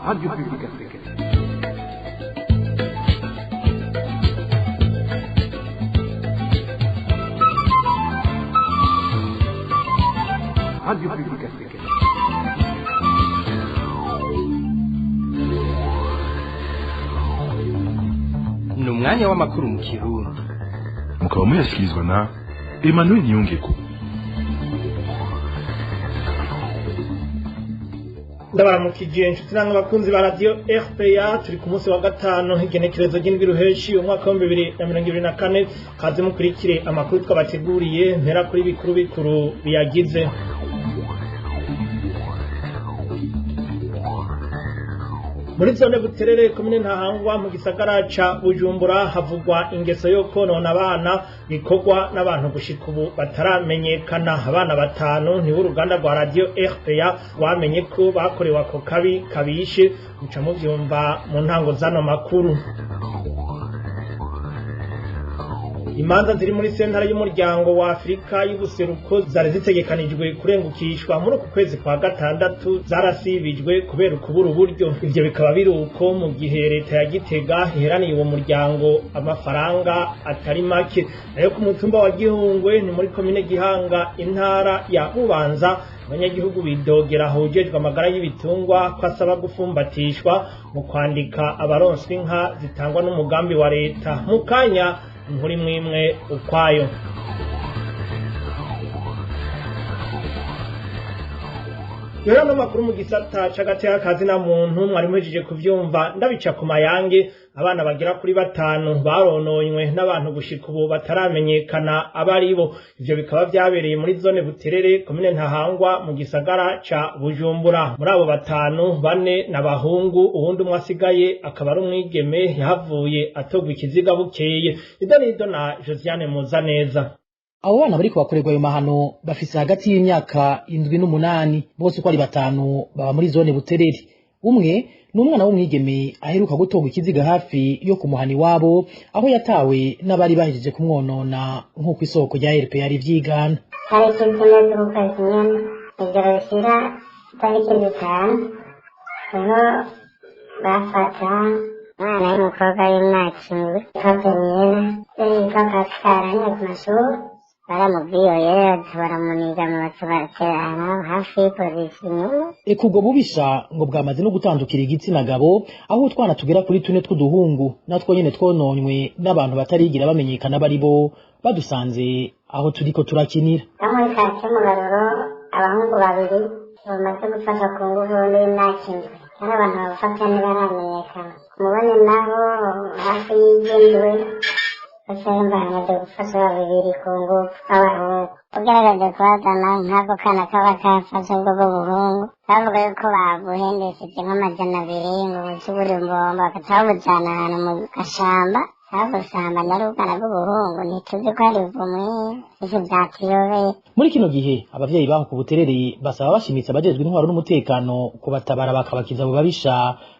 Radio Publique Africaine. Radio Publique Africaine. Ni umwanya w'amakuru mu Kirundi. Mukaba muyashyikirizwa na Emmanuel Niyongeko. Ndabaramukije inshuti namwe bakunzi ba Radio RPA. Turi ku munsi wa gatanu, igenekerezo ry'indwi ruheshi, umwaka wa 2024. Kaze mukurikire amakuru twabateguriye, mpera kuri bikuru bikuru biyagize. Muri zone Buterere, komine Ntahangwa, mu gisagara ca Bujumbura, havugwa ingeso yo konona abana bikorwa n'abantu gushika ubu bataramenyekana. Abana batanu nibo uruganda rwa Radio RPA rwamenye ko bakorewe ako kabi kabishe. Muca muvyumva mu ntango z'ano makuru. Imanza ziri muri Sentare y'Umuryango wa Afurika y'Ubuseruko zari zitegekanijwe kurengukishwa muri uku kwezi kwa gatandatu zarasibijwe kubera ukubura uburyo. Ivyo bikaba biri uko mu gihe leta ya Gitega iheraniye uwo muryango amafaranga atari make. Nayo ku mutumba wa Gihungwe, ni muri komine Gihanga, intara ya Bubanza, abanyagihugu bidogera ahujejwe amagara y'ibitungwa ko asaba gufumbatishwa mu kwandika abaronswa inka zitangwa n'umugambi wa leta. Mu kanya, inkuru imwe imwe ukwayo. Rero ano makuru mu gisata c'agateka kazina muntu, mwari muhejeje kuvyumva ndabica ku mayange. Abana bagera kuri batanu barononywe n'abantu gushika ubu bataramenyekana abaribo. Ivyo bikaba vyabereye muri zone Buterere, komine Ntahangwa, mu gisagara ca Bujumbura. Muri abo batanu, bane n'abahungu, uwundi umwe asigaye akaba ari umwigeme yahavuye atogwa ikiziga bukeye. Idonido na Josiane Muzaneza. Abo bana bariko bakorerwa ayo mahano bafise hagati y'imyaka 7 n'umunani. Bose uko ari batanu baba muri zone Buterere. Umwe ni umwana w'umwigeme aheruka gutorwa ikiziga hafi yo kumuhana iwabo, aho yatawe n'abari bahejeje kumwonona, nk'uko isoko rya RPA rivyigana. Tariki 4 z'ukwezi nyene, ijoro rishira tariki 5, niho bafata umwana w'umukobwa w'imyaka 7 yitwa Peniyena, yitwa Pascal nyine ku mashuri. Baramubwiyoye, baramuniga mu baterana hafi y'ipolisi inyuma. Eka ubwo bubisha ngo bwamaze no gutandukira igitsina gabo, aho utwana tugera kuri tune tw'uduhungu natwo nyene twononywe n'abantu batarigira bamenyekana bari bo, badusanze aho turiko turakinira. No muri karitsiye Mugaruro, abahungu babiri bamaze gufata ku nguvu n'imyaka 7, kandi abantu babafata ntibaramenyekana. Ku Mubone naho, hafi y'Igendwe, bose bamaze gufata babiri ku nguvu b'abahungu. Ugaragaje kubazana nk'ako kana kaba kafashe ubwo bw'ubuhungu, bavuga yuko babuhendesheje nk'200 ngo buce uburumbombo, bagaca babujana ahantu mu gashamba. Babusambanya ari ubwana bw'ubuhungu, ntituzi ko ari bumwe, ivyo vyatuyobeye. Muri kino gihe, abavyeyi baho ku Buterere basaba bashimitse abajejwe intwaro n'umutekano kubatabara, bakabakiza abo babisha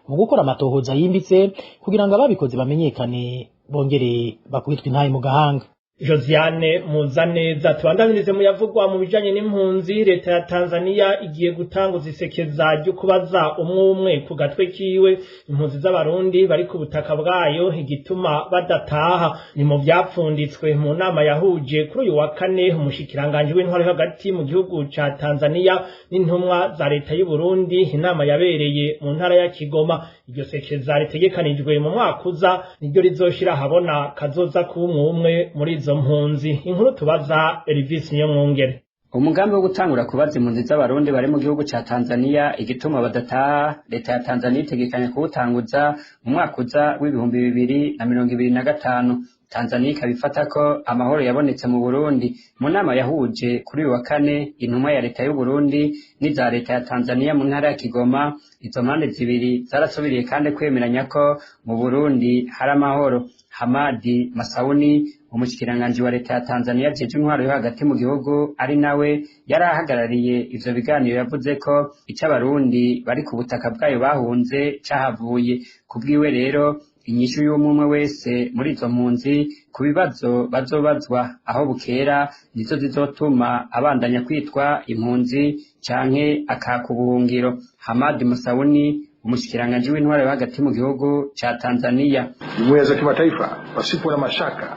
mu gukora amatohoza yimbitse kugira ngo ababikoze bamenyekane, bongere bakubitwe intahe mu gahanga. Josiane Muzaneza. Tubandanirize mu yavugwa mu bijanye n'impunzi. Leta ya Tanzania igiye gutanguza isekeza ryo kubaza umwe umwe ku gatwe kiwe impunzi z'Abarundi bari ku butaka bwayo igituma badataha. Ni mu vyapfunditswe mu nama yahuje kuri uyu wa kane umushikiranganji w'intwaro yo hagati mu gihugu ca Tanzania n'intumwa za leta y'u Burundi, inama yabereye mu ntara ya Kigoma. Iryo sekeza ritegekanijwe mu mwaka uza niryo rizoshira ahabona kazoza k'umwe umwe muri izo mpunzi. Inkuru tubaza Elvis Niyomwungere. Umugambi wo gutangura kubaza impunzi z'Abarundi bari mu gihugu ca Tanzania igituma badataha, leta ya Tanzania itegekanya kuwutanguza mu mwaka uza w'2025. Tanzania ikaba ifata ko amahoro yabonetse mu Burundi. Mu nama yahuje kuri uyu wa kane intumwa ya leta y'u Burundi n'iza leta ya Tanzania mu ntara ya Kigoma, izo mpande zibiri zarasubiriye kandi kwemeranya ko mu Burundi hari amahoro. Hamadi Masauni, umushikiranganji wa leta ya Tanzania ajejwe intwaro yo hagati mu gihugu, ari nawe yari ahagarariye ivyo biganiro, yavuze ko ico Abarundi bari ku butaka bwayo bahunze cahavuye. Kubwiwe rero, inyishu y'umwe wese muri izo mpunzi ku bibazo bazobazwa aho bukera nizo zizotuma abandanya kwitwa impunzi canke akaka ubuhungiro. Hamadi Musawuni, Umushikiranganji w'intwaro yo hagati mu gihugu ca Tanzania. Jumuiya za kimataifa pasipo na mashaka.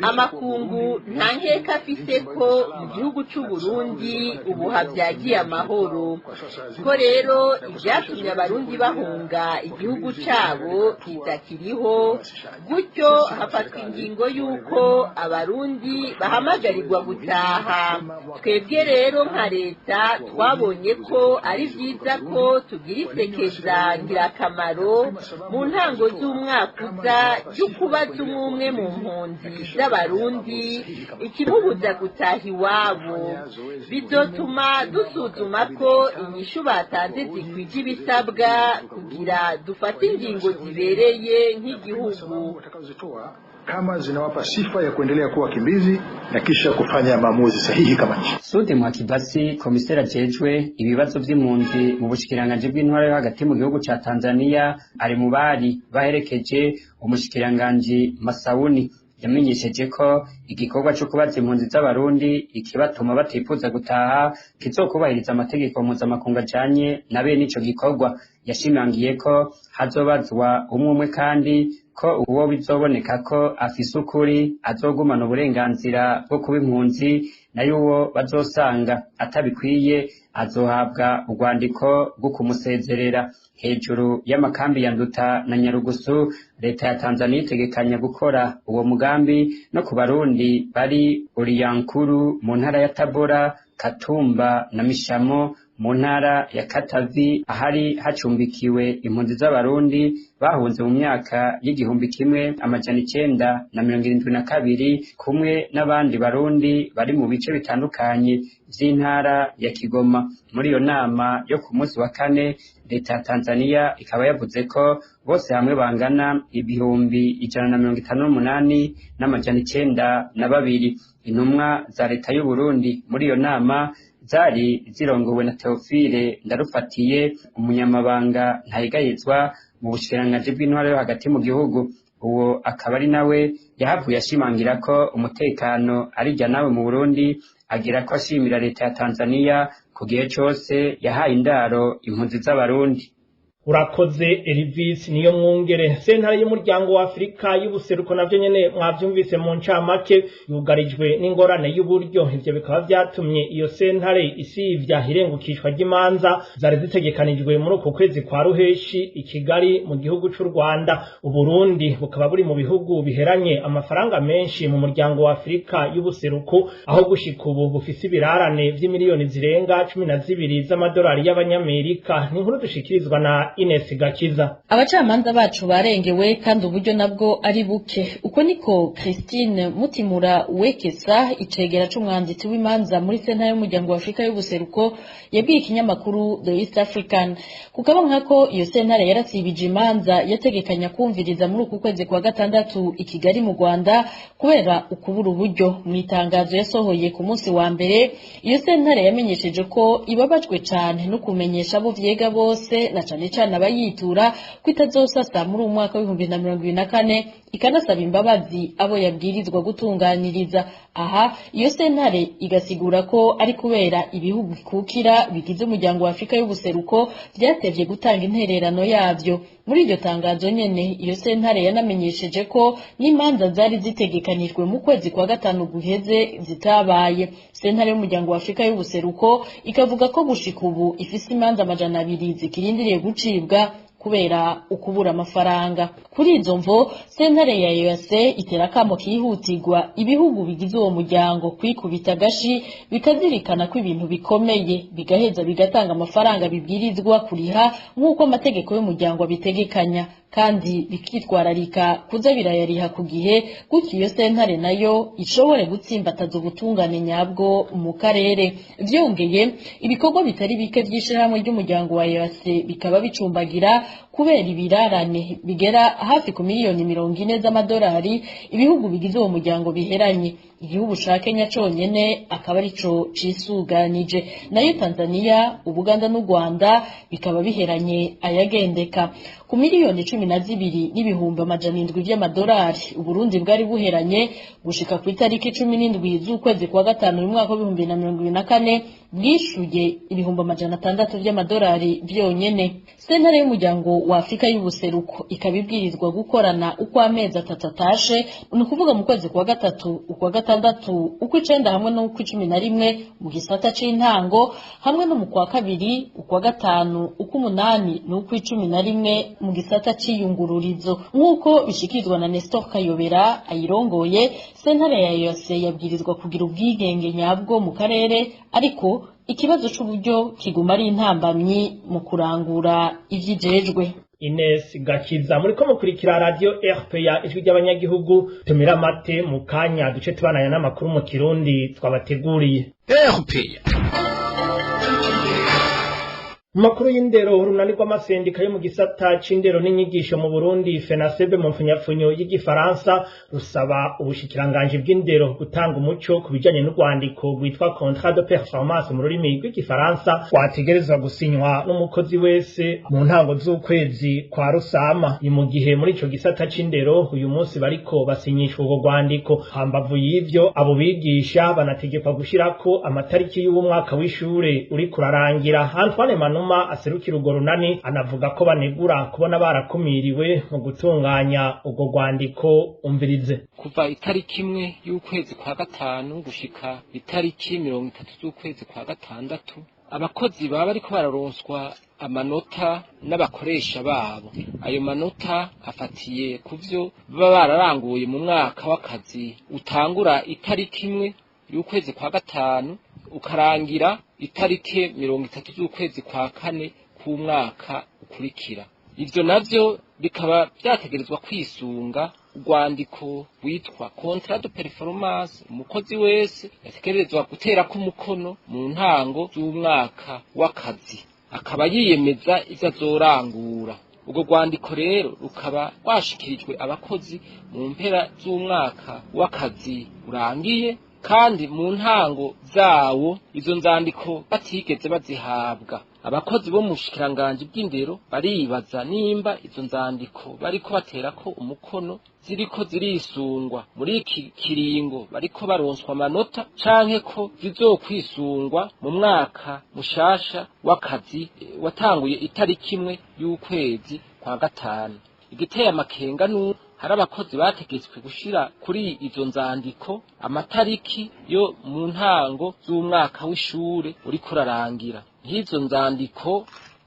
Amakungu nta nkeka afise ko mu gihugu c'u Burundi ubu havyagiye amahoro, ko rero ivyatumye Abarundi bahunga igihugu cabo kitakiriho, gutyo hafatwa ingingo y'uko Abarundi bahamagarirwa gutaha. Twebwe rero nka leta twabonye ko ari vyiza ko tugira isekeza ngirakamaro mu ntango z'umwaka uza ryo kubaza umwe mu mpunzi z'Abarundi ikimubuza gutaha iwabo. Bizotuma dusuzuma ko inyishu batanze zikwije ibisabwa kugira dufate ingingo zibereye nk'igihugu kama zinawapa sifa ya kuendelea kuwa wakimbizi na kisha kufanya maamuzi sahihi kama nchi. Sudi Mwakibasi, komiseri ajejwe ibibazo vy'impunzi mu bushikiranganji bw'intwaro yo hagati mu gihugu ca Tanzania, ari mu bari baherekeje umushikiranganji Masauni. Yamenyesheje ko igikorwa co kubaza impunzi z'Abarundi ikibatuma batifuza gutaha kizokubahiriza amategeko mpuzamakungu ajanye na bene ico gikorwa. Yashimangiye ko hazobazwa umwe umwe kandi ko uwo bizoboneka ko afise ukuri azogumana uburenganzira bwo kuba impunzi, nayo uwo bazosanga atabikwiye azohabwa urwandiko rwo kumusezerera. Hejuru y'amakambi ya Nduta na Nyarugusu, leta ya Tanzania itegekanya gukora uwo mugambi no ku Barundi bari Uriyankuru mu ntara ya Tabora, Katumba na Mishamo mu ntara ya Katavi, ahari hacumbikiwe impunzi z'Abarundi bahunze mu myaka y'1972, kumwe n'abandi Barundi bari mu bice bitandukanye vy'intara ya Kigoma. Muri iyo nama yo ku munsi wa kane, leta ya Tanzania ikaba yavuze ko bose hamwe bangana 158,902. Intumwa za leta y'u Burundi muri iyo nama zari zirongowe na Theophile Ndarufatiye, umunyamabanga ntayigayizwa mu bushikiranganji bw'intwaro yo hagati mu gihugu. Uwo akaba ari nawe yahavuye ashimangira ko umutekano arijya nawe mu Burundi, agira ko ashimira leta ya Tanzania ku gihe cose yahaye indaro impunzi z'Abarundi. Urakoze Elvis Niyo Mwungere. Sentare y'umuryango wa Afrika y'ubuseruko navyo nyene mwavyumvise mu ncamake, yugarijwe n'ingorane y'uburyo. Ivyo bikaba vyatumye iyo sentare isivya irengukishwa ry'imanza zari zitegekanijwe muri uku kwezi kwa Ruheshi i Kigali mu gihugu c'u Rwanda. Uburundi bukaba buri mu bihugu biheranye amafaranga menshi mu muryango wa Afrika y'ubuseruko, aho gushika ubu bufise ibirarane vy'imiliyoni zirenga 12 z'amadolari y'abanyamerika. Ni inkuru dushikirizwa na Ines Gakiza. Abacamanza bacu barengewe kandi uburyo nabwo ari buke. Uko niko Christine Mutimura Wekesa, icegera c'umwanditsi w'imanza muri sentare y'umuryango wa Afrika y'ubuseruko, yabwiye ikinyamakuru The East African. Kukabonka ko iyo sentare yarasibije imanza yategekanya kumviriza muri uku kwezi kwa gatandatu i Kigali mu Rwanda kubera ukubura uburyo. Mu itangazo yasohoye ku munsi wa mbere, iyo sentare yamenyesheje ko ibabajwe cane no kumenyesha abo vyega bose na cane cane abayitura ko itazosasa muri uyu mwaka w'2024, ikanasaba imbabazi abo yabwirizwa gutunganiriza. Aha iyo sentare igasigura ko ari kubera ibihugu bikukira bigize umuryango wa Afrika y'ubuseruko vyatevye gutanga intererano yavyo. Muri iryo tangazo nyene iyo sentare yanamenyesheje ko n'imanza zari zitegekanijwe mu kwezi kwa gatanu guheze zitabaye. Sentare y'umuryango wa Afrika y'ubuseruko ikavuga ko gushika ubu ifise imanza 200 zikirindiriye gucibwa kubera ukubura amafaranga. Kuri izo mvo, sentare ya EAC itera akamo kihutirwa ibihugu bigize uwo muryango kwikubita agashi, bikazirikana ko ibintu bikomeye, bigaheza bigatanga amafaranga bibwirizwa kuriha nk'uko amategeko y'umuryango abitegekanya, kandi bikitwararika kuza birayariha ku gihe, gutyo iyo sentare nayo ishobore gutsimbataza ubutungane nyabwo mu karere. Vyongeye, ibikorwa bitari bike vy'ishirahamwe ry'umuryango wa EAC bikaba bicumbagira kubera ibirarane bigera hafi ku miliyoni 40 z'amadolari ibihugu bigize uwo muryango biheranye. Igihugu ca Kenya conyene akaba arico cisuganije, nayo Tanzania, Ubuganda n'u Rwanda bikaba biheranye ayagendeka ku miliyoni 12,700 vy'amadolari. Uburundi bwari buheranye gushika ku itariki 17 z'ukwezi kwa gatanu mu mwaka wa 2024 bwishuye 600,000 vy'amadolari vyonyene. Sentare y'umuryango wa Afrika y'ubuseruko ikaba ibwirizwa gukorana uko amezi atatu atashe, ni ukuvuga mu kwezi kwa gatatu, ukwa gatandatu, ukw'icenda hamwe n'ukw'icumi na rimwe mu gisata c'intango, hamwe no mu kwa kabiri, ukwa gatanu, ukw'umunani n'ukw'icumi na rimwe mu gisata c'iyungururizo, nk'uko bishikirizwa na Nestor Kayobera ayirongoye. Sentare ya EAC yabwirizwa kugira ubwigenge nyabwo mu karere, ariko ikibazo c'uburyo kiguma ari intambamyi mu kurangura ivyijejwe. Ines Gakiza, muriko mukurikira radio RPA, ijwi ry'abanyagihugu. Tumira amate mu kanya duce tubananya n'amakuru mu Kirundi twabateguriye. RPA. Mu makuru y'indero, urunani rw'amasendika yo mu gisata c'indero n'inyigisho mu Burundi, FENASEB mu mfunyapfunyo y'igifaransa, rusaba ubushikiranganji bw'indero gutanga umuco ku bijanye n'urwandiko rwitwa contrat de performance mu rurimi rw'igifaransa, rwategerezwa gusinywa n'umukozi wese mu ntango z'ukwezi kwa Rusama. Ni mu gihe muri ico gisata c'indero uyu munsi bariko basinyishwa urwo rwandiko. Hambavu y'ivyo, abo bigisha banategekwa gushirako amatariki y'uwo mwaka w'ishure uriko urarangira. Antoine Manuma aserukira urwo runani anavuga ko banegura kubona barakumiriwe mu gutunganya urwo rwandiko. Umvirize. Kuva itariki 1 y'ukwezi kwa gatanu gushika itariki 30 z'ukwezi kwa gatandatu, abakozi baba bariko bararonswa amanota n'abakoresha babo. Ayo manota afatiye ku vyo baba bararanguye mu mwaka w'akazi utangura itariki 1 y'ukwezi kwa gatanu ukarangira itariki 30 z'ukwezi kwa kane k'umwaka ukurikira. Ivyo navyo bikaba vyategerezwa kwisunga urwandiko rwitwa contrat de performance umukozi wese yategerezwa guterako umukono mu ntango z'umwaka w'akazi, akaba yiyemeza ivyo azorangura. Urwo rwandiko rero rukaba rwashikirijwe abakozi mu mpera z'umwaka w'akazi urangiye, kandi mu ntango zawo izo nzandiko batigeze bazihabwa. Abakozi bo mu bushikiranganji bw'indero baribaza nimba izo nzandiko bariko baterako umukono ziriko zirisungwa muri iki kiringo bariko baronswa amanota, canke ko zizokwisungwa mu mwaka mushasha w'akazi watanguye itariki 1 y'ukwezi kwa gatanu. Igiteye amakenga nu hari abakozi bategetswe gushira kuri izo nzandiko amatariki yo mu ntango z'umwaka w'ishure uriko urarangira. Nk'izo nzandiko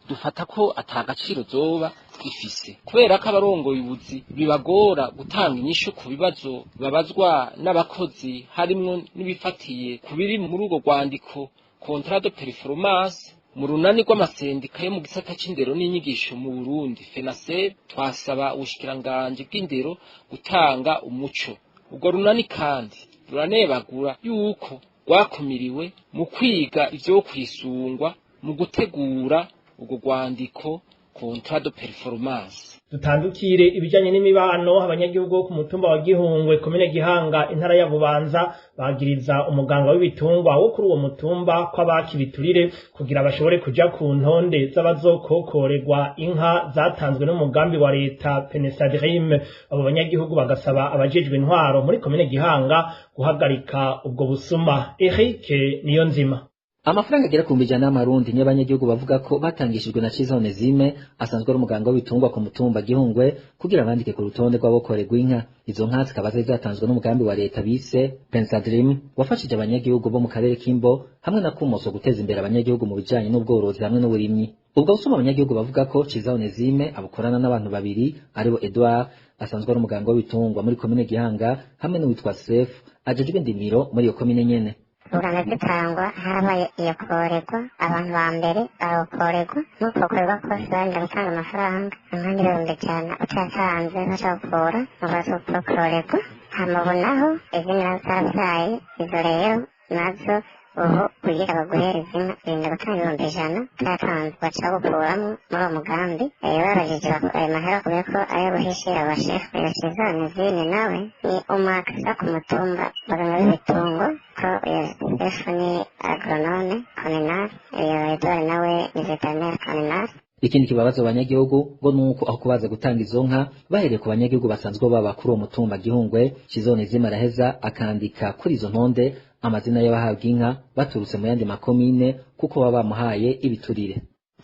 dufata ko atagaciro zoba zifise, kubera ko abarongoye ubuzi bibagora gutanga inyishu ku bibazo babazwa n'abakozi, harimwo n'ibifatiye ku biri muri urwo rwandiko contrat de performance. Mu runani rw'amasendika yo mu gisata c'indero n'inyigisho mu Burundi, FENASEB, twasaba ubushikiranganji bw'indero gutanga umuco. Urwo runani kandi ruranebagura yuko rwakumiriwe mu kwiga ivyo kwisungwa mu gutegura urwo rwandiko contrat de performance. Dutandukire ibijanye n'imibano. Abanyagihugu bo ku mutumba wa Gihungwe, komine Gihanga, intara ya Bubanza, bagiriza umuganga w'ibitungwa wo kuri uwo mutumba ko abaka ibiturire kugira bashobore kuja ku ntonde z'abazokokorerwa inka zatanzwe n'umugambi wa leta Penesadrim. Abo banyagihugu bagasaba abajejwe intwaro muri komine Gihanga guhagarika ubwo busuma. Eric Niyonzima. Amafaranga agera ku 100,000 y'amarundi niyo abanyagihugu bavuga ko batangishijwe na Ciza Onezime, asanzwe ari umuganga w'ibitungwa ku mutumba Gihungwe, kugira bandike ku rutonde rw'abokorerwa inka. Izo nka zikaba zari zatanzwe n'umugambi wa leta bise Pensadrim, wafashije abanyagihugu bo mu karere k'Imbo hamwe na Kumoso guteza imbere abanyagihugu mu bijanye n'ubworozi hamwe n'uburimyi. Ubwo busuma abanyagihugu bavuga ko Ciza Onezime abukorana n'abantu babiri, aribo Edouard asanzwe ari umuganga w'ibitungwa muri komine Gihanga hamwe n'uwitwa Sef ajejwe indimiro muri iyo komine nyene. Uruganda zitangwa harabaye iyo koregwa, abantu ba mbere barawukoregwa, n'ukokorerwa kose barinda gutanga amafaranga amahanga 100,000. Utayatanze bacawukura mu bazokokorerwa. Hama ubu naho izindi nazo zarabyaye, izo rero nazo ubu kugira baguhereze inka urinda gutanga 100,000, utayatanze baca bagukuramo muri uwo mugambi. Babajije ayo mahera bakubwira ko ayo guhishira abashefu. Uyo Ciza Onezine nawe ni umwakasa ku mutumba, baganga b'ibitungo, ko uyo Sefu ni agronome communal, uyo Edouard nawe ni veterinaire communal. Ikindi kibabaza abanyagihugu ngo nuko aho kubaza gutanga izo nka bahereye ku banyagihugu basanzwe baba kuri uwo mutumba Gihungwe, Ciza Onezime araheza akandika kuri izo ntonde amazina y'abahabwa inka baturutse mu yandi makomine kuko baba bamuhaye ibiturire.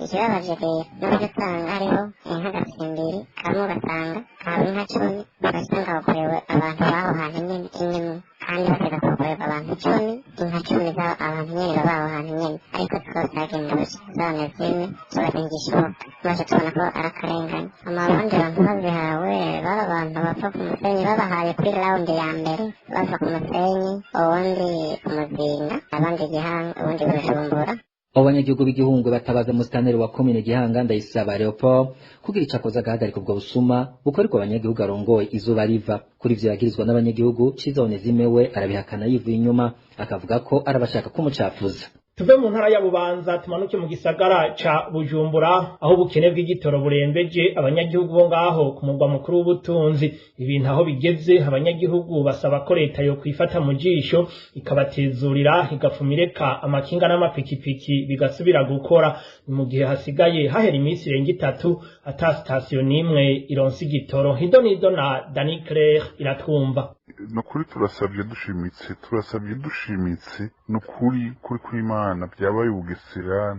Ikibabaje rero n'uburyo usanga hariho inka gatsimbiri kamwe, ugasanga haba inka 10, ugasanga bakorewe abantu b'aho hantu nyene imwe, kandi bateza kukorerwa abantu 10, inka 10 z'abo abantu nyene baba aho hantu nyene, ariko siko vyagenda gutyo. Zone zimwe zubatse ntigishoboka, baca tubona ko ari akarengane. Abandi bantu bazihawe baba abantu bava ku Musenyi, babahaye kuri rawundi ya mbere bava ku Musenyi, uwundi ku Muzinda, abandi Gihanga, uwundi Bujumbura. Abo banyagihugu b'Igihungwe batabaza musitanteri wa komine Gihanga, Ndayisaba Leopold, kugira ico akoze agahagarika ubwo busuma bukorerwa abanyagihugu arongoye izuba riva. Kuri ivyo yagirizwa n'abanyagihugu, Ciza Onezime we arabihakana yivuye inyuma, akavuga ko arabashaka kumucafuza. Tuve mu ntara ya Bubanza tumanuke mu gisagara ca Bujumbura, aho ubukene bw'igitoro burembeje abanyagihugu bo ngaho ku mugwa mukuru w'ubutunzi. Ibintu aho bigeze, abanyagihugu basaba ko leta yo kwifata mu jisho ikabatezurira, igafuma ireka amakinga n'amapikipiki bigasubira gukora. Ni mu gihe hasigaye hahera iminsi irenga 3 ata sitasiyo n'imwe ironsa igitoro. Hidonido na Dani Claire iratwumva. Nukuri turasabye dushimitse, turasabye dushimitse, nukuri kuri kw'Imana byabaye ubugesera.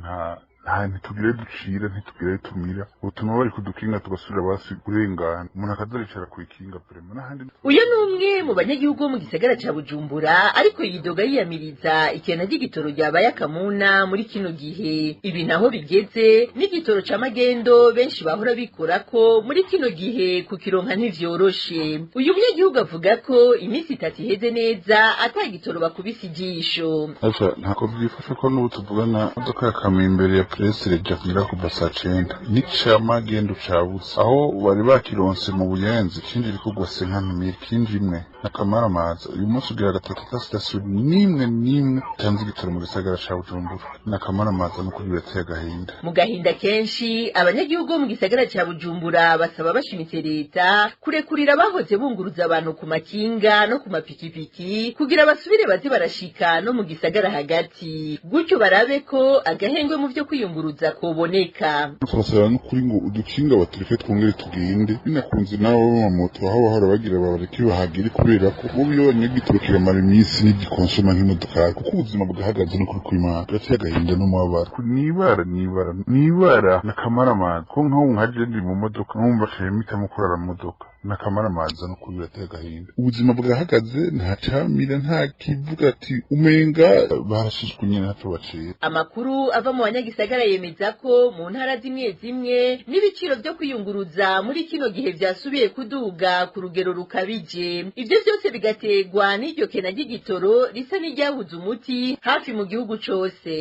Nta ntitugire ducira, ntitugire tumira, ubutumwa bari kudukinga tugasubira basi kurengana, umuntu akazaricara kwikinga vraiment n'ahandi. Uyu ni umwe mu banyagihugu bo mu gisagara ca Bujumbura, ariko yidoga yiyamiriza ikena ry'igitoro ryabaye akamuna muri kino gihe. Ibi naho bigeze n'igitoro ca magendo benshi bahora bikora ko muri kino gihe kukironka ntivyoroshe. Uyu munyagihugu avuga ko iminsi 3 iheze neza ata gitoro bakubise ijisho. Asa ntako byifashe ko n'ubu tuvugana imodoka ya kamyo imbere ya Presire jagira kuva saa 9 n'icamagendo cabutse aho bari bakironse mu Buyenzi, ikindi iri kugwa senkani ikindi imwe n'akamaramaza. Uyu munsi ugira gatatu ta sitasiyo n'imwe n'imwe itanze igitoro mu gisagara ca Bujumbura, n'akamaramaza no kuri birateye agahinda. Mu gahinda kenshi, abanyagihugu bo mu gisagara ca Bujumbura basaba bashimitse leta kurekurira abahoze bunguruza abantu ku makinga no ku mapikipiki kugira basubire baze barashika no mu gisagara hagati, gutyo barabe ko agahengwe mu vyo kwiyunguruza koboneka. Turasaba n'ukuri ngo udukinga batureke twongere tugende, binakunze nabo b'amamoto aho bahora bagira babareke bahagere, kubera ko ubu iyo banywa kiramara iminsi n'igikonsoma nk'imodokari, kuko ubuzima bwahagaze n'ukuri kw'Imana birateye agahinda n'umubabaro. Nibara nibara nibara n'akamaramaza ko nkaho nkaje ndi mu modoka nkumva mpitamo kurara mu modoka, n'akamaramaza no kuri birateye agahinda. Ubuzima bwahagaze, nta camira, nta kivuga ati umenga barashishwe nyene ntaco bacira. Amakuru ava mu banyagisagara yemeza ko mu ntara zimwe zimwe n'ibiciro vyo kwiyunguruza muri kino gihe vyasubiye kuduga ku rugero rukabije. Ivyo vyose bigaterwa n'iryo kena ry'igitoro risa n'iryabuze umuti hafi mu gihugu cose.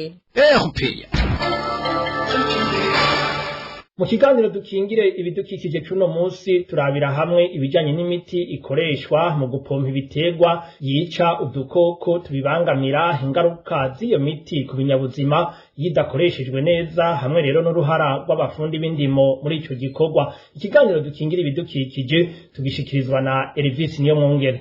Mu kiganiro dukingire ibidukikije cuno munsi turabira hamwe ibijanye n'imiti ikoreshwa mu gupompa ibiterwa yica udukoko tubibangamira, ingaruka z'iyo miti ku binyabuzima iyo idakoreshejwe neza, hamwe rero n'uruhara rw'abafundi b'indimo muri ico gikorwa. Ikiganiro dukingire ibidukikije tugishikirizwa na Elvis Niyomwungere.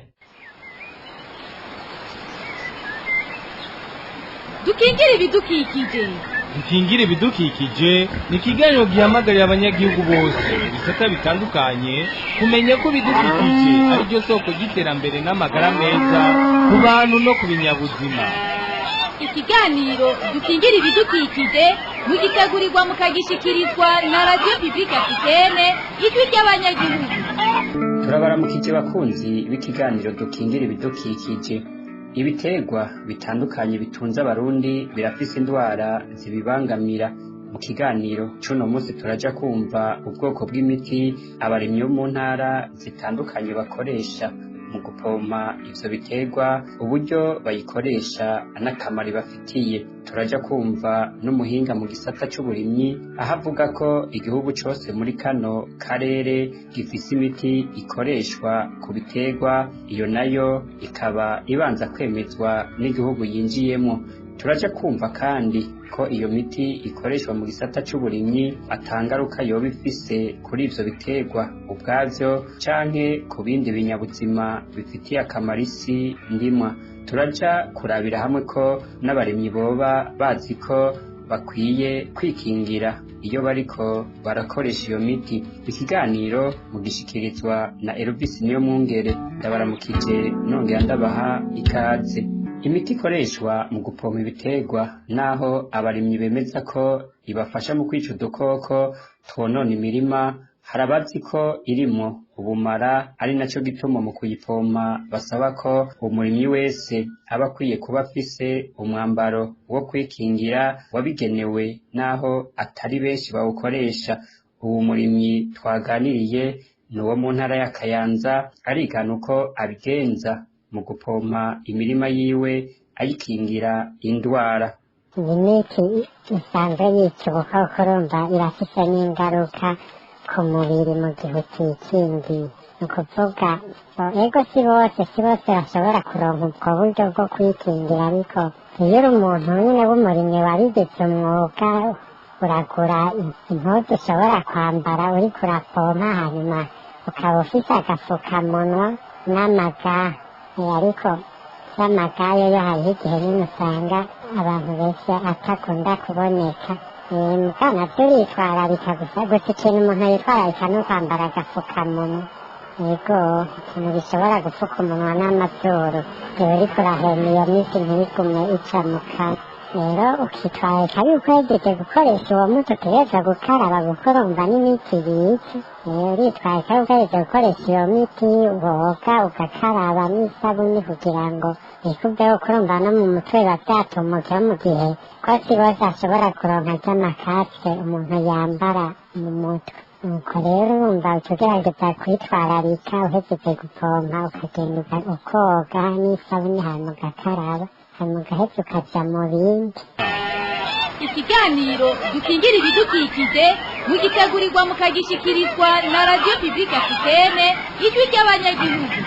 Dukingire ibidukikije. Dukingire ibidukikije ni ikiganiro gihamagarira abanyagihugu bose mu bisata bitandukanye kumenya ko ibidukikije ari ryo soko ry'iterambere n'amagara meza ku bantu no ku binyabuzima. Ikiganiro dukingire ibidukikije mugitegurirwa mukagishikirizwa na Radio Publique Africaine, ijwi ry'abanyagihugu. Turabaramukije bakunzi b'ikiganiro dukingira ibidukikije. Ibiterwa bitandukanye bitunze abarundi birafise indwara zibibangamira. Mu kiganiro c'uno munsi turaja kumva ubwoko bw'imiti abarimyi bo mu ntara zitandukanye bakoresha mu gupompa ivyo biterwa, uburyo bayikoresha n'akamaro ibafitiye. Turaja kumva n'umuhinga mu gisata c'uburimyi aho avuga ko igihugu cose muri kano karere gifise imiti ikoreshwa ku biterwa, iyo nayo ikaba ibanza kwemezwa n'igihugu yinjiyemwo. Turaja kumva kandi ko iyo miti ikoreshwa mu gisata c'uburimyi atangaruka yoba ifise kuri ivyo biterwa ubwavyo canke ku bindi binyabuzima bifitiye akamaro isi ndimwa. Turaja kurabira hamwe ko n'abarimyi boba bazi ko bakwiye kwikingira iyo bariko barakoresha iyo miti. Ikiganiro mugishikirizwa na Elvis Niyomwungere. Ndabaramukije nongera ndabaha ikaze. Imiti ikoreshwa mu gupompa ibiterwa, naho abarimyi bemeza ko ibafasha mu kwica udukoko twonona imirima, hari abazi ko irimwo ubumara, ari naco gituma mu kuyipompa basaba ko umurimyi wese aba akwiye kuba afise umwambaro wo kwikingira wabigenewe, naho atari benshi bawukoresha. Uwo murimyi twaganiriye ni uwo mu ntara ya Kayanza, arigana uko abigenza mu gupompa imirima yiwe ayikingira indwara. Iyi miti isanzwe yica ubukoko, urumva irafise n'ingaruka ku mubiri mu gihe utikingiye. Ni ukuvuga ego si bose bashobora kuronka ubwo buryo bwo kwikingira, ariko iyo uri umuntu nyine w'umurimyi wabigize umwuga, uragura impuzu ushobora kwambara uriko urapompa, hanyuma ukaba ufise agafukamunwa n'amaga. Ariko y'amaga yo hariho igihe nyine usanga abantu benshi atakunda kuboneka. Muga navyo uritwararika gusa ikintu umuntu yitwararika ni ukwambara agafukamunwa. Yego, ikintu gishobora gufuka umunwa n'amazuru igihe uriko urahema iyo miti ntigume ica mu kanwa. Rero ukitwararika yuko uhejeje gukoresha uwo muti utegerezwa gukaraba, kuko urumva n'imiti yica. Uritwararika yuko uhejeje gukoresha iyo miti woga ugakaraba n'isabuni kugira ngo bikuveho, kuko urumva no mu mutwe biba vyatumutseho mu gihe ko si bose bashobora kuronka ry'amakasike umuntu yambara mu mutwe. Nuko rero urumva uca ugerageza kwitwararika, uhejeje gupompa ukagenda ukoga n'isabuni, hanyuma ugakaraba, hanyuma ugaheza ukaja mu bindi. Ikiganiro dukingira ibidukikije mugitegurirwa mukagishikirizwa na Radio Publique Africaine, ijwi ry'abanyagihugu.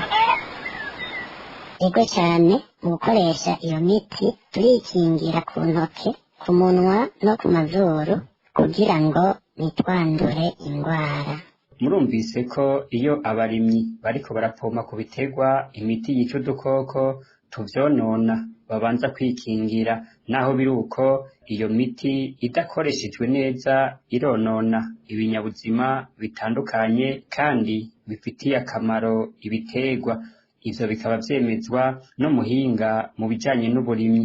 Ego cyane, mu gukoresha iyo miti turikingira ku ntoke, ku munwa no ku mazuru kugira ngo ntitwandure indwara. Murumvise ko iyo abarimyi bariko barapompa ku biterwa imiti yica udukoko tuvyonona, babanza kwikingira. Naho biri uko, iyo miti idakoreshejwe neza ironona ibinyabuzima bitandukanye kandi bifitiye akamaro ibiterwa. Ivyo bikaba vyemezwa n'umuhinga mu bijanye n'uburimyi.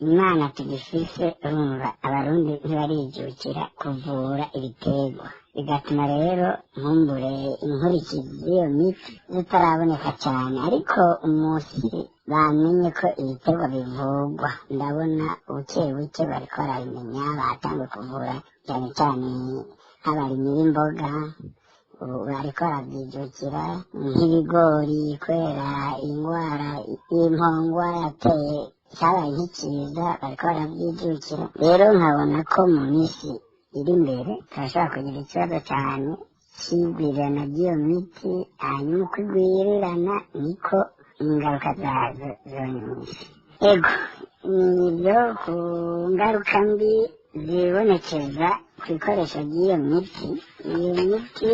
Imana tugifise, urumva abarundi ntibarijukira kuvura ibiterwa, bigatuma rero nkumbure inkurikizi z'iyo miti zitaraboneka cyane. Ariko umunsi bamenye ko ibiterwa bivurwa, ndabona buke buke bariko barabimenya, batanguye kuvura cyane cyane nk'abarimyi b'imboga, ubu bariko baravyijukira nk'ibigori kubera ingwara y'impongwa yateye cyabaye nk'ikiza, bariko baravyijukira. Rero nkabona ko mu minsi iri imbere turashobora kugira ikibazo cyane c'igwirirana ry'iyo miti, hanyuma uko igwirirana niko ingaruka zazo ziba nyinshi. Ego, nibyo, ku ngaruka mbi zibonekeza ku ikoresha ry'iyo miti, iyo miti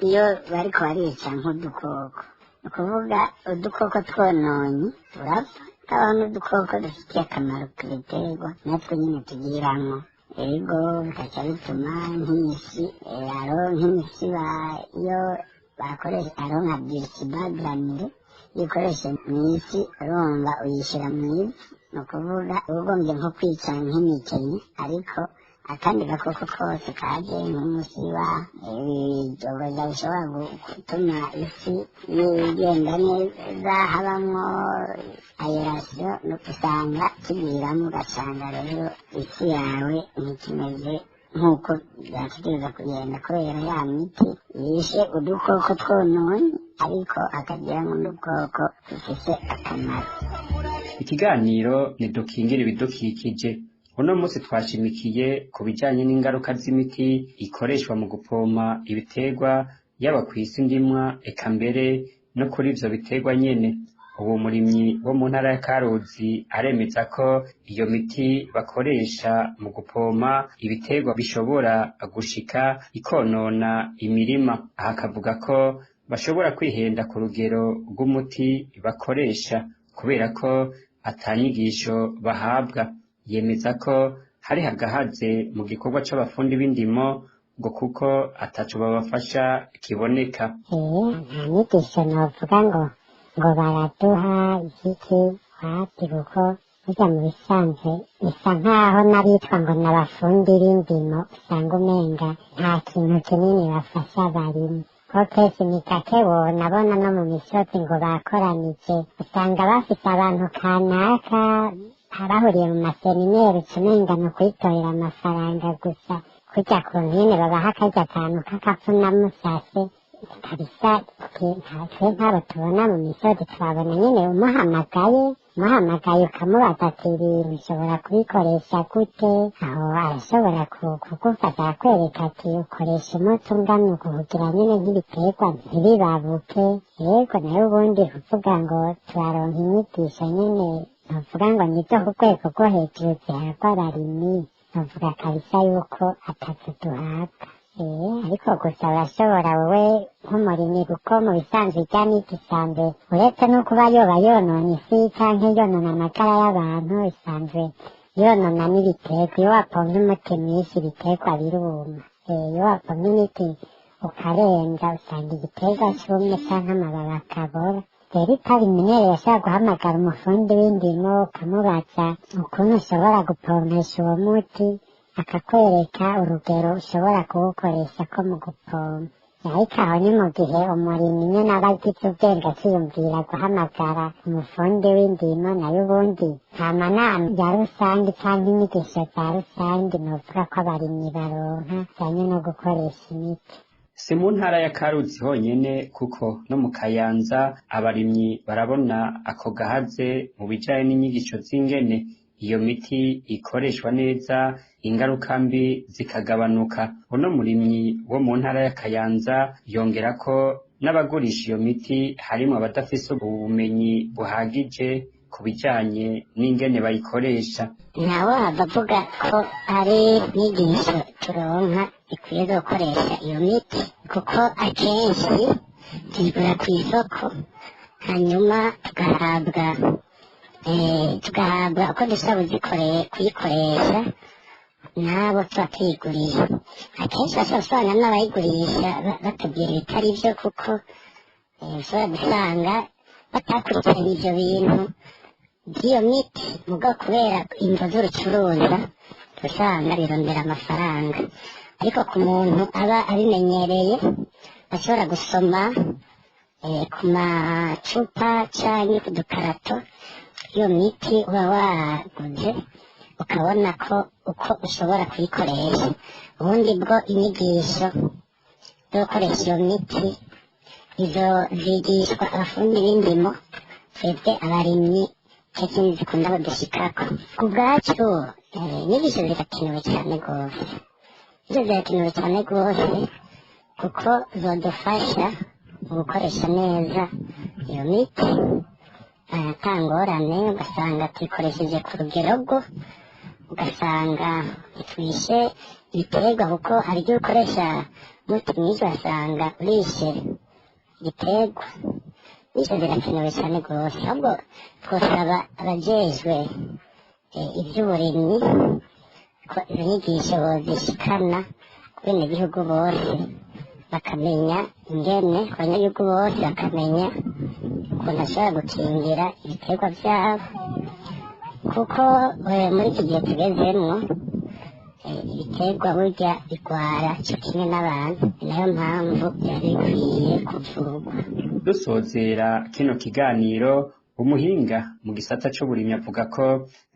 iyo bariko barica nk'udukoko, ni ukuvuga udukoko twononye turapfa, kabaho n'udukoko dufitiye akamaro ku biterwa natwo nyine tugiramwo. Ego, bikaca bituma nk'isi aro nk'imisi iyo bakoresha aro nka dirisibagiramire, iyo ukoresha mw'isi urumva uyishyira mu ivu, ni ukuvuga uba ugombye nko kwica nk'imikenke, ariko akandi gakoko kose kaje nk'umusiba, ibijogoza bishobora gutuma isi igenda neza, habamwo aerasiyo, no usanga kigwiramo, ugasanga rero isi yawe ntikimeze nk'uko byategereza kugenda kubera ya miti yishe udukoko twononye, ariko akagiramwo n'udukoko dufise akamaro. Ikiganiro ntidukingira ibidukikije. Uno munsi twashimikiye ku bijanye n'ingaruka z'imiti ikoreshwa mu gupompa ibiterwa, yaba kw'isi ndimwa eka mbere no kuri ivyo biterwa nyene. Uwo murimyi wo mu ntara ya Karuzi aremeza ko iyo miti bakoresha mu gupompa ibiterwa bishobora gushika ikonona imirima. Aha akavuga ko bashobora kwihenda ku rugero rw'umuti bakoresha kubera ko atanyigisho bahabwa. Yemeza ko hari hagahaze mu gikorwa c'abafundi b'indimo, ngo kuko ataco babafasha kiboneka. Nta nyigisho novuga ngo baraduha iki wapi, kuko burya mu bisanzwe bisa nkaho n'abitwa ngo n'abafundi b'indimo usanga umenga nta kintu kinini bafasha abarimyi. Ko kenshi ni gake wonabona no mu misozi ngo bakoranije, usanga bafise abantu kanaka bahuriye mu masemineri, uca umenga ni ukwitorera amafaranga gusa. Kurya kuntu nyene babaha karya kantu k'akafunamusase kabisa, twe ntabo tubona mu misozi, twabona nyene umuhamagaye ukamubaza ati ibintu ushobora kubikoresha gute, aho arashobora kugufasha akakwereka ati ukoresha umuti ungana uku kugira nyene nk'ibiterwa ntibibabuke. Yego, nayo ubundi kuvuga ngo turaronka inyigisho nyene novuga ngo nizo ku rwego rwo hejuru zihabwa abarimyi, novuga kabisa yuko atazo duhabwa. Ariko gusa urashobora wowe nk'umurimyi, kuko mu bisanzwe irya miti isanzwe uretse no kuba yoba yonona isi canke yonona amagara y'abantu, isanzwe yonona n'ibiterwa. Iyo wapompye umuti mwinshi ibiterwa biruma. Iyo wapompye imiti ukarenza usanga igiterwa cumye canke amababi akabora. Rero utabimenyereye urashobora guhamagara umufundi w'indimo ukamubaza ukuntu ushobora gupompesha uwo muti, akakwereka urugero ushobora kuwukoresha ko mu gupompa. Ariko aho ni mu gihe umurimyi nyene aba agize ubwenge akiyumvira guhamagara umufundi w'indimo. Nayo ubundi nta manama ya rusange canke inyigisho za rusange novuga ko abarimyi baronka zijanye no gukoresha imiti. Si mu ntara ya Karusi honyene, kuko no mu Kayanza abarimyi barabona ako gahaze mu bijanye n'inyigisho z'ingene iyo miti ikoreshwa neza, ingaruka mbi zikagabanuka. Uno murimyi wo mu ntara ya Kayanza yongera ko n'abagurisha iyo miti harimwo abadafise ubumenyi buhagije ku bijanye n'ingene bayikoresha. Ntawava avuga ko ari inyigisho turonka ikwiye gukoresha iyo miti, kuko akenshi tuyigura ku isoko, hanyuma tugahabwa uko dushobora kuyikoresha n'abo tuba tuyiguriye. Akenshi bashobora gusobanura n'abayigurisha batubwira ibitari byo, kuko ushobora gusanga batakurikiranye ivyo bintu by'iyo miti, mugabo kubera imvo z'urucuruza usanga birondera amafaranga. Ariko ku muntu aba abimenyereye ashobora gusoma ku macupa canke ku dukarato iyo miti uba waguze, ukabona ko uko ushobora kuyikoresha. Ubundi bwo inyigisho zo gukoresha iyo miti izo zigishwa abafundi b'indimo, twebwe abarimyi kenshi ntizikunda kudushikako. Ku bwacu inyigisho zirakenewe cane gose, izo zirakenewe cane gose kuko zodufasha mu gukoresha neza iyo miti ata ngorane, ugasanga tuyikoresheje ku rugero rwo, ugasanga ntitwishe ibiterwa, kuko hari ibyo ukoresha umuti mwinshi ugasanga urishe igiterwa. Inyigisho zirakenewe cane gose, ahubwo twosaba abajejwe ivy'uburimyi ko izo nyigisho bozishikana ku benegihugu bose, bakamenya ingene ku banyagihugu bose bakamenya ukuntu bashobora gukingira ibiterwa vyabo, kuko muri iki gihe tugezemwo ibiterwa burya bigwara co kimwe n'abantu, ni nayo mpamvu vyari bikwiye kuvurwa. Dusozera kino kiganiro, umuhinga mu gisata c'uburimyi avuga ko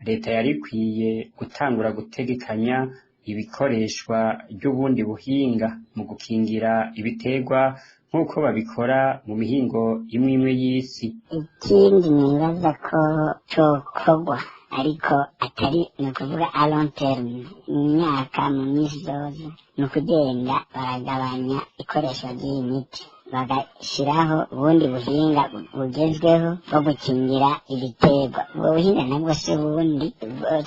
leta yari ikwiye gutangura gutegekanya ibikoreshwa ry'ubundi buhinga mu gukingira ibiterwa nk'uko babikora mu mihingo imwe imwe y'isi. Ikindi nibaza ko cokorwa ariko atari ni ukuvuga a long terme, mu myaka mu minsi izoza, ni ukugenda baragabanya ikoreshwa ry'iyi miti, bagashiraho ubundi buhinga bugezweho bwo gukingira ibiterwa. Ubwo buhinga nabwo si ubundi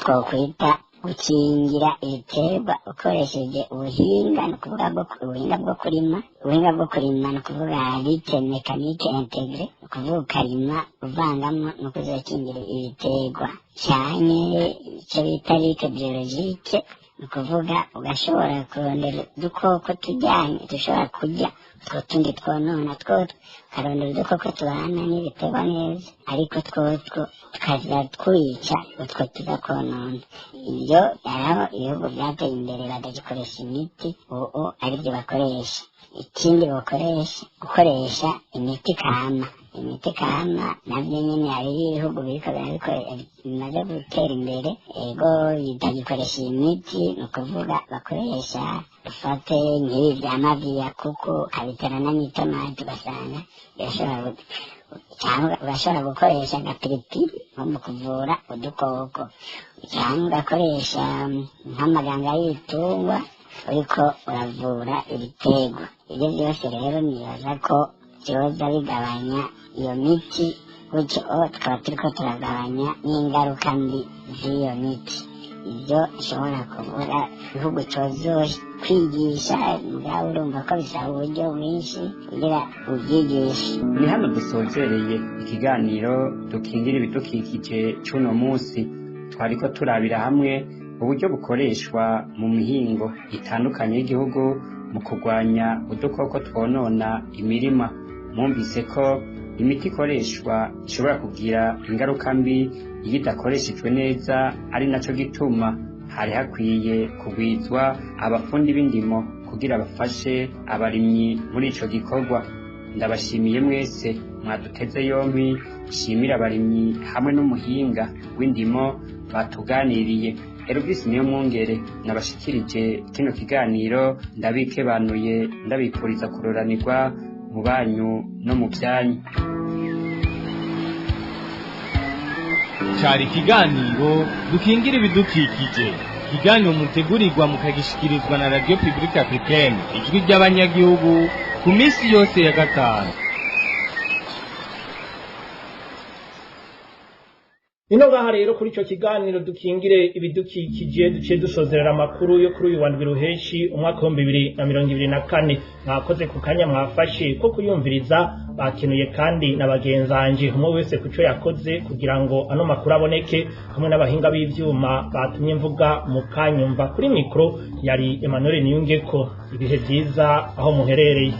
twokwita Gukingira ibiterwa ukoresheje ubuhinga, ni ukuvuga ubuhinga bwo kurima. Ubuhinga bwo kurima ni ukuvuga lutte mécanique intégrée, ni ukuvuga ukarima uvangamo no kuzokingira ibiterwa, canke icyo bita lutte biologique, ni ukuvuga ugashobora kurondera udukoko tujyanye dushobora kurya utwo tundi twonona twotwo, ukarondera udukoko tubana n'ibiterwa neza, ariko twotwo tukaza twica utwo tuza konona. Ibyo hariho ibihugu byateye imbere batagikoresha imiti, ubu aribyo bakoresha. Ikindi bakoresha, gukoresha imiti kama. Imiti kama nabyo nyine hariho ibihugu biriko bimaze gutera imbere, ego, bitagikoresha iyi miti. Ni ukuvuga bakoresha, dufate nk'ibi bya maviya, kuko abiterana n'itomati, ugasanga birashobora, cyangwa urashobora gukoresha agapiripiri nko mu kuvura udukoko, cyangwa ugakoresha nk'amaganga y'ibitungwa uriko uravura ibiterwa. Ibyo byose rero nibaza ko byoza bigabanya iyo miti, gutyo tukaba turiko turagabanya n'ingaruka mbi z'iyo miti. Ibyo nshobora kuvuga, ibihugu cozo kwigisha, mugabo urumva ko bisaba uburyo bwinshi kugira ubyigishe. Ni hano dusozereye ikiganiro Dukingira Ibidukikije c'uno munsi. Twariko turabira hamwe uburyo bukoreshwa mu mihingo itandukanye y'igihugu mu kurwanya udukoko twonona imirima. Mwumvise ko imiti ikoreshwa ishobora kugira ingaruka mbi iyo idakoreshejwe neza, ari naco gituma hari hakwiye kugwizwa abafundi b'indimo kugira bafashe abarimyi muri ico gikorwa. Ndabashimiye mwese mwaduteze yompi, nshimire abarimyi hamwe n'umuhinga w'indimo batuganiriye. Elvis niyo mwungere nabashikirije kino kiganiro, ndabikebanuye, ndabipfuriza kuroranirwa mu banyu no mu byanyu. Cari ikiganiro Dukingira Ibidukikije, ikiganiro mutegurirwa mukagishikirizwa na Radio Publique Africaine, Ijwi ry'Abanyagihugu, ku minsi yose ya gatanu. Nino ngaha rero kuri ico kiganiro Dukingire Ibidukikije duciye dusozerera amakuru yo kuri uyu wa ndwi ruheshi umwaka wa 2024. Mwakoze ku kanya mwafashe ko kuyumviriza. Bakenuye kandi na bagenzanje, umwe wese kuco yakoze kugira ngo ano makuru aboneke, hamwe n'abahinga b'ivyuma batumye mvuga mukanyumva. Kuri mikro yari Emmanuel Niyungeko. Ibihe vyiza aho muherereye.